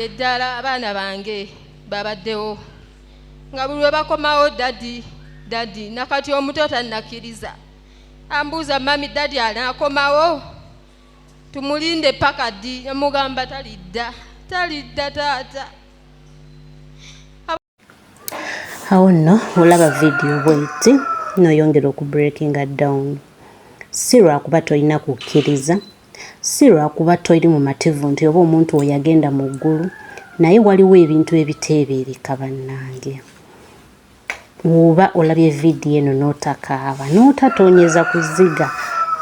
Eddala abaana bange babaddewo nga buli lwe bakomawo daddy daddy, nakati omuto tannakkiriza, ambuuza mummy daddy anaakomawo tumulinde paka ddi? Namugamba talidda, talidda taata. Awo nno olaba vidiyo bweti noyongera okubreakinga down, si lwakuba tolina kukkiriza, si lwakuba toli mumativu nti oba omuntu oyo yagenda mu ggulu, naye waliwo ebintu ebiteebeereka bannange. Oba olabye vidiyo eno n'otakaaba n'otatonyeza kuziga,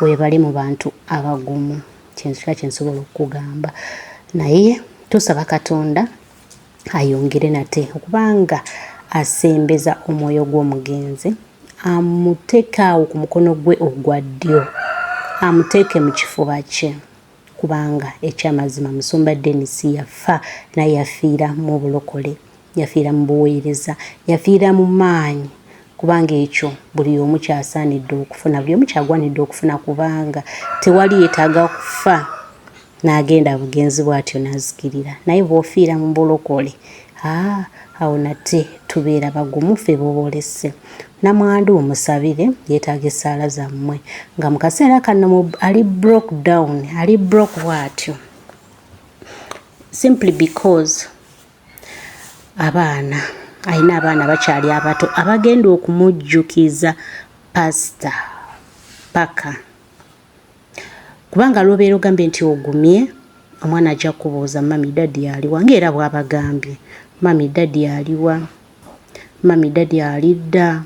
weebale mu bantu abagumu, kyensika kye nsobola okukugamba. Naye tusaba Katonda ayongere nate okubanga asembeza omwoyo gw'omugenzi, amuteeke awo ku mukono gwe ogwa ddyo, amuteeke mu kifuba kye, kubanga ekyamazima Musumba Denis yafa, naye yafiira mu bulokole, yafiira mu buweereza, yafiira mu maanyi, kubanga ekyo buli omu kyasaanidde okufuna, buli omu kyagwanidde okufuna, kubanga tewali yeetaaga kufa n'agenda bugenzi bw'atyo n'azikirira. Naye bw'ofiira mu bulokole, awo nate tubeera bagumu ffe b'oba olese. Namwandu musabire, yeetaaga essaala zammwe, nga mu kaseera kano ali broke down, ali broke bw'atyo, simply because abaana alina abaana bakyali abato abagenda okumujjukiza pasita paka, kubanga lwobeera ogambye nti ogumye, omwana ajja kukubuuza mummy daddy aliwa, ng'era bw'abagambye mummy daddy aliwa, mummy daddy alidda,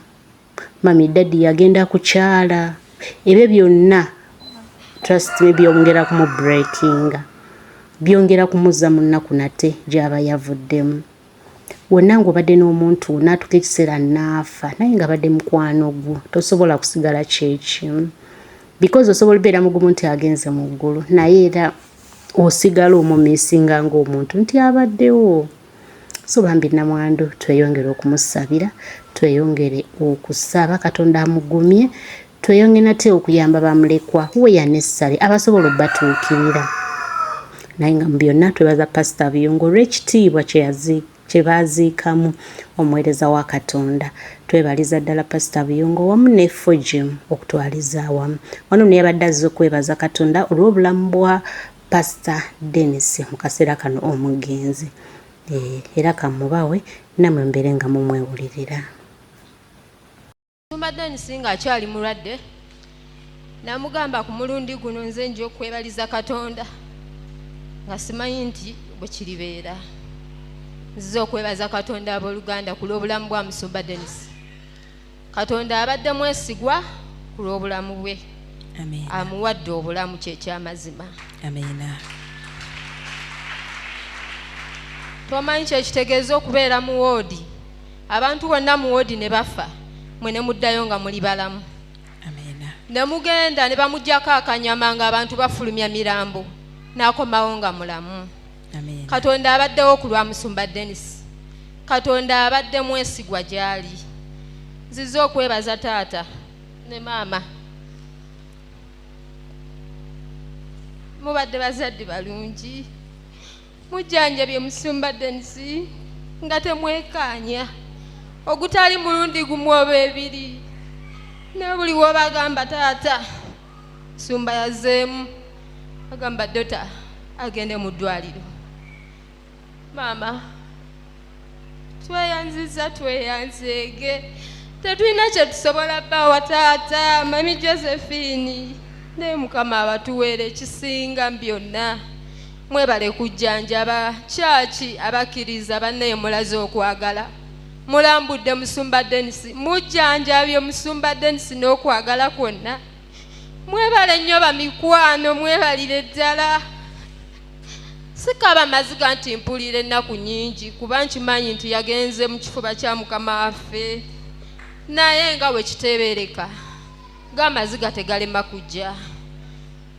mummy daddy yagenda kukyala. Ebyo byonna, trust me, byongera kumubreakinga, byongera kumuzza mu nnaku nate gy'aba yavuddemu. Wonna ng'obadde n'omuntu n'atuuka ekiseera n'afa, naye nga badde mukwano gwo, tosobola kusigala kyekimu, because osobola obeera mugumu nti agenze mu ggulu, naye era osigala omumisinga ng'omuntu nti abaddewo. So bambi namwandu tweyongere okumusabira, tweyongere okusaba Katonda amugumye, tweyongere nate okuyamba bamulekwa weya nessale abasobola obbatuukirira. Naye nga mu byonna twebaza Pasita Buyungo olw'ekitiibwa kye baaziikamu omuweereza wa Katonda. Twebaliza ddala Pasita Buyungo wamu ne Fujim okutwaliza awamu. Wano naye abadde azze okwebaza Katonda olw'obulamu bwa Pasita Denis mu kaseera kano omugenzi. Era kamubawe nammwe mubeere nga mumwewulirira. Musumba Denis ng'akyali mulwadde, namugamba ku mulundi guno nze nja okwebaliza Katonda nga simanyi nti bwe kiribeera. Nzize okwebaza Katonda abooluganda ku lw'obulamu bwa Musumba Denis. Katonda abadde mwesigwa ku lw'obulamu bwe. Amuwadde obulamu kyekyamazima. Amiina. Tomanyi kyekitegeeza okubeera mu woodi, abantu bonna mu woodi ne bafa, mwe ne muddayo nga muli balamu. Amiina. Ne mugenda ne bamuggyako akanyama ng'abantu bafulumya mirambo, n'akomawo nga mulamu. Amiina. Katonda abaddewo ku lwa Musumba Denis. Katonda abadde mwesigwa gy'ali. Nzize okwebaza taata ne maama. Mubadde bazadde balungi. Mujjanjabye Musumba Denis nga temwekaanya, ogutali mulundi gumu oba ebiri. Ne buli w'obagamba taata Musumba yazzeemu, agamba dota agende mu ddwaliro. Maama tweyanziza, tweyanzeege, tetulina kye tusobola bawa taata mami Josephine, naye Mukama abatuweere ekisinga byonna. Mwebale kujjanjaba kyaki abakkiriza bannaye, mulaze okwagala, mulambudde Musumba Denis, mujjanjabye Musumba Denis n'okwagala kwonna. Mwebale nnyo bamikwano, mwebalire ddala. Sikaba maziga nti mpulira ennaku nnyingi, kuba nkimanyi nti yagenze mu kifuba kya Mukama waffe, naye nga bwe kiteebereka ng'amaziga tegalema kujja.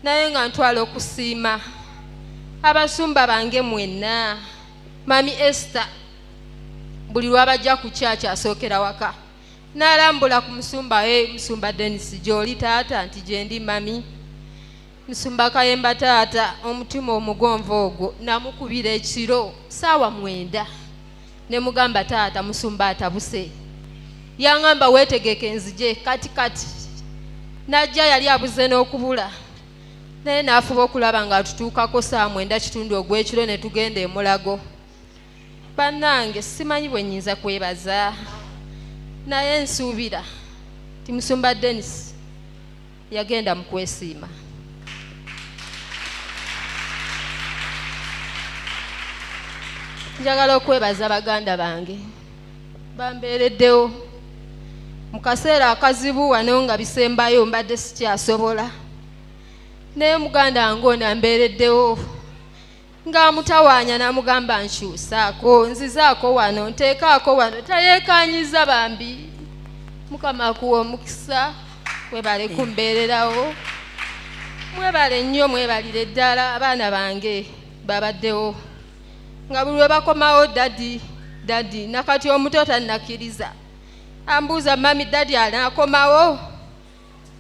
Naye nga ntwala okusiima abasumba bange mwenna. Mami Esther buli lw'abajja ku kyaki asookera waka n'alambula ku musumba. Musumba Denis gy'oli taata? Nti gyendi mami. Musumba Kayemba taata omutima omugonvu ogwo namukubira ekiro saawa 9 ne mugamba taata musumba atabuse. Yangamba weetegeke nzije kati kati. Najja yali abuze n'okubula. Naye n'afuba okulaba ng'atutuukako saa 9:15 ogw'ekiro ne tugenda e Mulago. Bannange simanyi bwe nnyinza kwebaza. Naye nsuubira nti Musumba Denis yagenda mu kwesiima. Njagala okwebaza baganda bange bambeereddewo mu kaseera akazibu wano nga bisembayo mbadde sikyasobola. Naye muganda wange ono ambeereddewo ng'amutawaanya n'amugamba nkyusaako, nzizaako wano, nteekaako wano, tayeekaanyiza bambi. Mukama akuwa omukisa, webale kumbeererawo. Mwebale nnyo, mwebalire ddala abaana bange babaddewo. Nga buli lwe bakomawo daddy, daddy, nakati omuto tannakkiriza. Ambuuza mami daddy anaakomawo?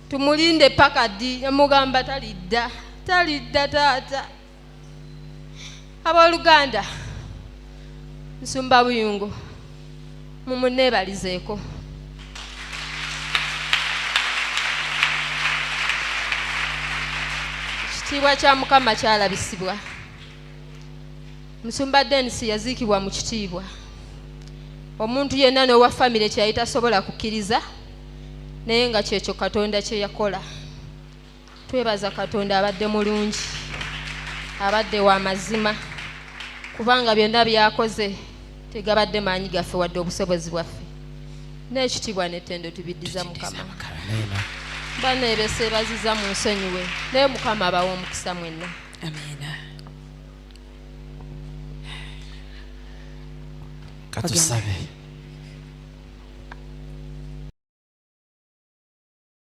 Tumulinde paka ddi? Amugamba talidda, talidda taata. Abooluganda, Nsumba Buyungo, mumunneebalizeeko. Ekitiibwa kya Mukama kyalabisibwa. Musumba Denis yaziikibwa mu kitiibwa. Omuntu yenna n'owa famire kye yali tasobola kukkiriza, naye nga kyekyo Katonda kye yakola. Twebaza Katonda abadde mulungi, abadde wa mazima, kubanga byonna by'akoze tegabadde maanyi gaffe wadde obusobozi bwaffe. N'ekitiibwa n'ettendo tubiddiza Mukama. Banneebeseebaziza mu nsonyiwe, naye Mukama abawe omukisa mwenna. Amiina. Katusabe.